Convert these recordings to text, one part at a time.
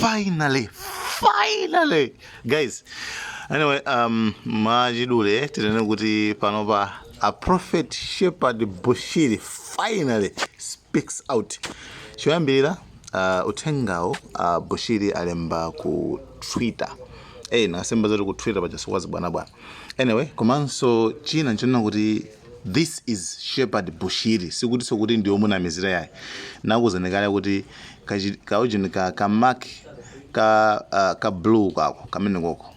Finally, finally, guys. Anyway, mwachidule tinene kuti panopa a Prophet Shepherd Bushiri finally speaks out. Choyambirira, uthengawo Bushiri alemba ku Twitter. Nasemba zoti ku Twitter paja sikwazi bwanabwana. Anyway, komanso china nchonena kuti this is Shepherd Bushiri, sikuti sokuti ndi omunamizira yayi. Nakuwuzani kale kuti kaujini ka mark ka blue kako kamene koko,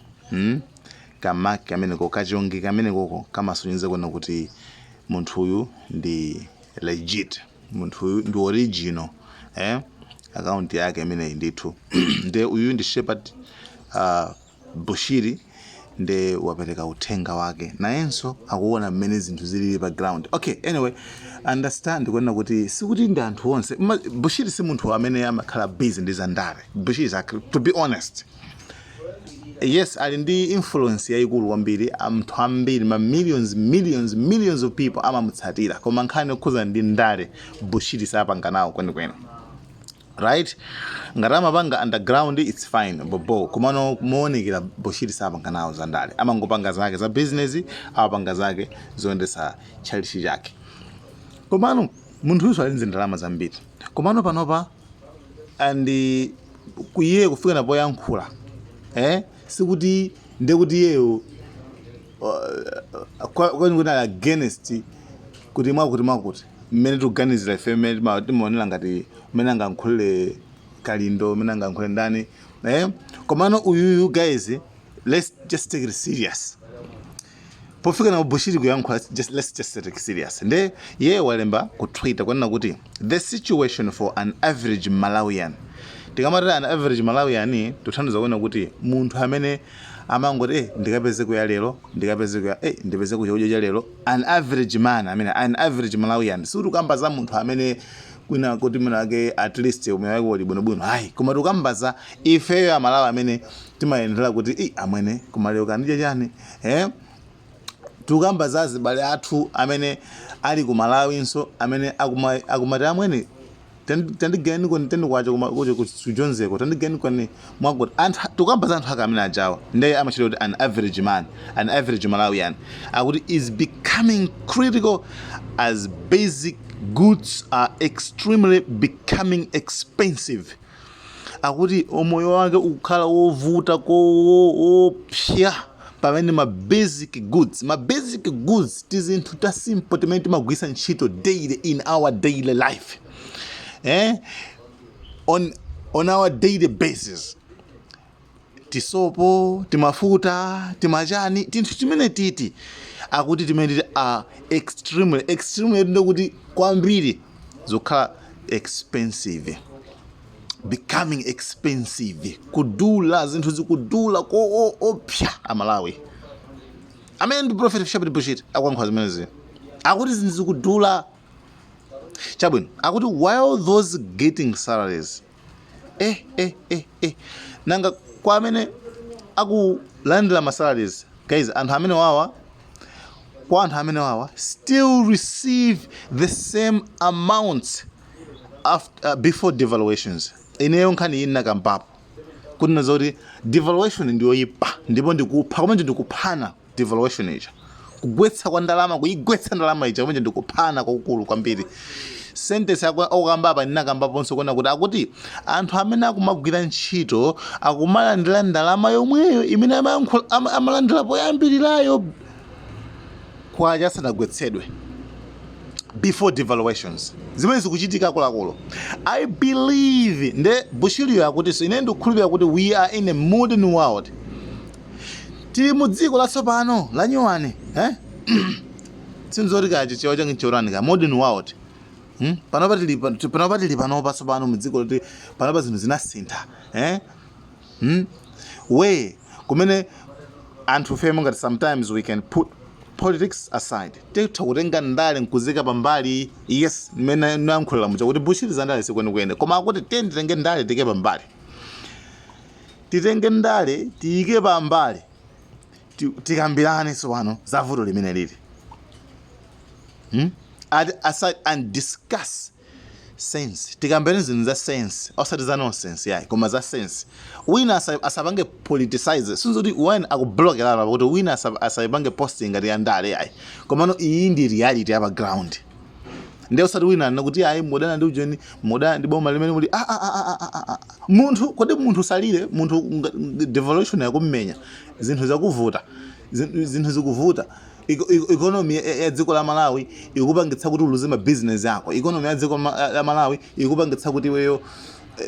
Ka mark kamene koko, kachonge kamene koko kamasonyeza kuona kuti munthu uyu ndi legit, munthu uyu ndi original, eh? Account yake imeneyi ndithu. Nde uyu ndi Shepherd Bushiri, nde wapereka uthenga wake, nayenso akuona mmene zinthu zilili pa ground. Okay, anyway, understand kuona kuti sikuti ndi anthu onse. Bushiri si munthu amene amakhala busy ndi zandale. Bushiri is, to be honest, yes, ali ndi influence yayikulu kwambiri, anthu ambiri, ma millions, millions, millions of people amamutsatira, koma nkhani yokhuza ndi ndale Bushiri sapanga nawo kwenikweni, right? Ngati amapanga underground, it's fine, bobo, komano moonekera Bushiri sapanga nawo za ndale, amangopanga zake za business, amapanga zake zoyendetsa tchalitchi chake. Komano munthu uyuso ali ndi ndalama zambiri. Komano panopa and iye kufika napoyankhula, sikuti ndekuti iyeyo kwenikweni ali against kuti mwakuti mwakuti mmene tikuganizira ife, mmene timaonera ngati mmene angankhulire Kalindo, mmene angankhulire ndani, eh? Komano uyuyu, guys, let's just take it serious. Pofika na Bushiri kuyankhula, let's just take it serious. Nde iye walemba ku Twitter kunena kuti the situation for an average Malawian. Tikamati an average Malawian, tikuthandiza kuona kuti munthu amene amangoti ndikapeze kuya lero, ndikapeze kuya, ndipeze kuchakudya cha lero, an average man amene, an average Malawian, sikuti kukamba za munthu amene kwina kuti mwina ake at least umoyo wake uli bwinobwino, hayi, koma tikukamba za ifeyo Amalawi amene timayendera kuti amwene, koma lero kandidya chani, eh? Tikukamba za azibale athu amene ali ku Malawinso, amene akumati, "Amwene, tandigayani koni 10 kwacha kuja kujonzeko, tandigayani koni mwakuti." Anthu tikukamba za anthu ake amene ajawa, ndiye amachita kuti an average man, an average Malawian, akuti is becoming critical as basic goods are extremely becoming expensive. Akuti umoyo wake ukukhala wovuta koopsa pamene ma basic goods, ma basic goods, tizinthu ta simple timene timagwisa ntchito daily in our daily life, on our daily basis, tisopo, timafuta, timachani, tinthu timene titi, akuti timene titi are extremely, extremely ndikuti kwambiri zokhala expensive, becoming expensive, kudula, zinthu zikudula koopsa. Amalawi, amene ndi Prophet Shepherd Bushiri akuyankhula zimenezi, akuti zinthu zikudula. Chabwino, akuti while those getting salaries, nanga kwa amene akulandira ma salaries, guys, anthu amene wawa, kwa anthu amene wawa still receive the same amounts after, before devaluations. Ineyo nkhani iyi nakambapo kuti zoti devaluation ndiyoyipa ndipo ndikupha, kumene ndikuphana. Devaluation ija, kugwetsa kwa ndalama, kuyigwetsa ndalama ija, kumene ndikuphana kwakukulu kwambiri. Sentence akukamba apa ndinakambaponso kuona kuti akuti anthu amene akumagwira ntchito akumalandira ndalama yomweyo imene amalandira poyambirirayo kwacha asanagwetsedwe, before devaluations, zimene zikuchitika akuluakulu. I believe, nde Bushiriyo akuti so ine ndikukhulupirira kuti we are in a modern world, tili mu dziko latsopano la nyuwani, eh? Sinzoti kachi chiwo change chorani ka modern world, Panopa tili panopa tili panopa tsopano mu dziko loti panopa zinthu zinasintha, eh? We kumene anthu femo ngati sometimes we can put politics aside, titha kutenga ndale nkuzika pambali. Yes, mmene nayankhulira muja kuti Bushiri za ndale sikwenikweni, koma akuti tiye titenge ndale tike pambali, titenge ndale tiyike pambali, tikambirane tsopano za vuto limene lili, At aside and discuss Sense, tikambirane zinthu za sense, osati za nonsense yayi, koma za sense. Wina asapange politicize. Sinzoti wina akublokera apa kuti wina asapange posting ngati ya ndale yayi, komano iyi ndi reality ya pa ground. Ndiye usati wina anena kuti ayi, mudana ndi ujeni, mudana ndi boma limene muli. Ah, ah, ah, ah, ah, ah. Munthu, kodi munthu usalire? Munthu devolution yakummenya, zinthu zakuvuta, zinthu zikuvuta. Economy ya dziko la Malawi ikupangitsa kuti uluze ma business yako. Economy ya dziko la Malawi ikupangitsa kuti iweyo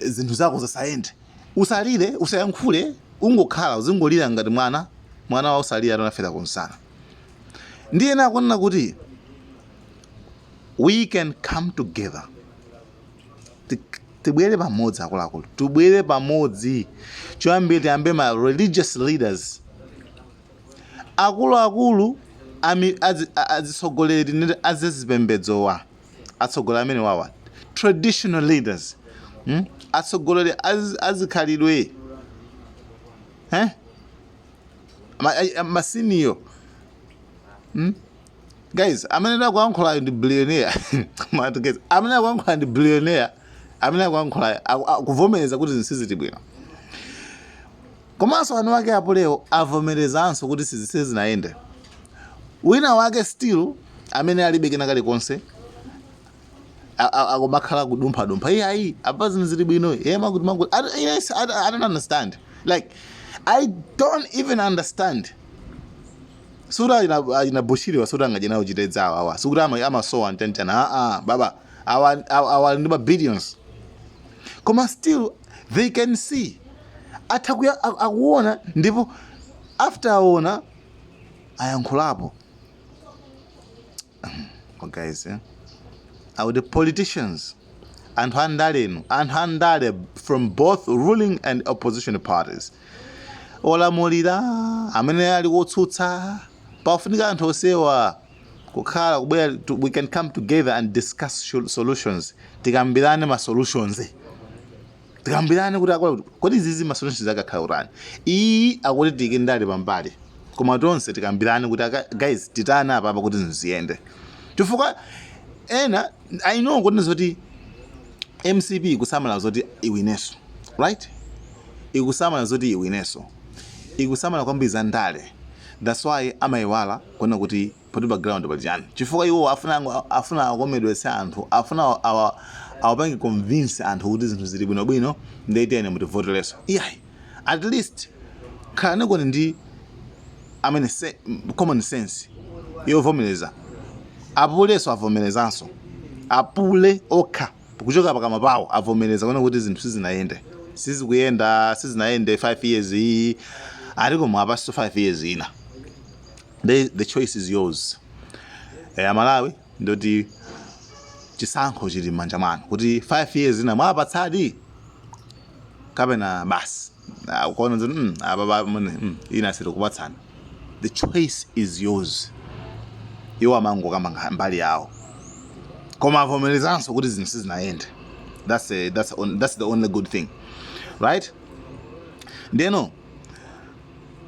zinthu zako zisayende. Usalire, usayankhule, ungokhala uzingolira ngati mwana, mwana wa usalira atanafera kunsana. Ndiye nakunena kuti we can come together. Tibwere pamodzi, akuluakulu, tibwere pamodzi. Choyambira tiyambe ma religious leaders, akuluakulu, azitsogoleri ndi azizipembedzowa, atsogoleri amene wawa, traditional leaders, Atsogoleri azikhalidwe, eh? Masenior, Guys, amene akuyankhulayo ndi billionaire. Mati guys, amene akuyankhula ndi billionaire, amene akuyankhulayo akuvomereza kuti zinthu sizili bwino. Komanso anu ake apulewo avomerezanso kuti sizinayende. Wina wake still amene alibe kena kalikonse akumakhala kudumphadumpha, iye ayi, apa zinthu zili bwino, iye makuti makuti. Yes, I don't understand. Like, I don't even understand. Suti achina Bushiri wasuti angadye nawo chitedzawo awa, sikuti amasowa mchanchana. Aa, baba, awa ali ndi ma billions, koma still they can see, atha akuona, ndipo after aona ayankhulapo. Oh, guys, eh? Our the politicians, anthu andalenu, anthu andale from both ruling and opposition parties, olamulira, amene ali wotsutsa, pafunika anthu osewa kukhala kubwera. We can come together and discuss solutions. Tikambirane ma solutions, tikambirane kuti akula kodi izizi ma solutions akakhala utani. Iyi akuti tiyike ndale pambali, koma tonse tikambirane kuti guys, titani apapa kuti ziyende? Chifukwa ena, I know kuti zoti MCP ikusamala zoti iwinenso, right? Ikusamala zoti iwinenso, ikusamala kwambiri za ndale. That's why amayiwala kuona kuti poti background pali chani, chifukwa iwo afuna akomedwetse anthu, afuna awapange convince anthu kuti zinthu zili bwinobwino, ndeyitene mutivotereso. Iyayi, at least khalani koni ndi amene common sense yovomereza. Apuleso avomerezanso, apule okha kuchoka pakamwa pawo avomereza kuona kuti zinthu sizinayende, sizikuyenda, sizinayende 5 years iyi. Ali koma apaso 5 years ina. The choice is yours. Amalawi, ndoti chisankho chili m'manja mwanu kuti 5 years ina mwapatsadi kapena basi. Ah, ukaona zoti apa mune, ina sitikupatsani. The choice is yours. Iwo amangokamba mbali yawo, koma avomerezanso kuti zinthu sizinayende. That's the only good thing, right? Ndeno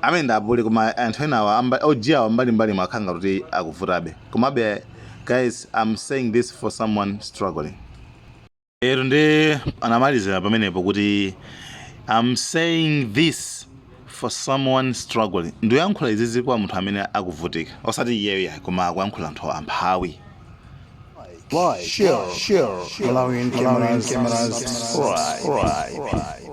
amene ndapule, koma anthu enawa ojiyawa mbalimbali makhanga kuti akuvutabe. Komabe guys, I'm saying this for someone struggling. Ero ndi anamalizira pamenepo kuti I'm saying this for someone struggling. Ndiyankhula izizi kwa munthu amene akuvutika, osati iyeyo yayi, koma akuyankhula anthu amphawi. Like, share, share, Malawian cameras, subscribe.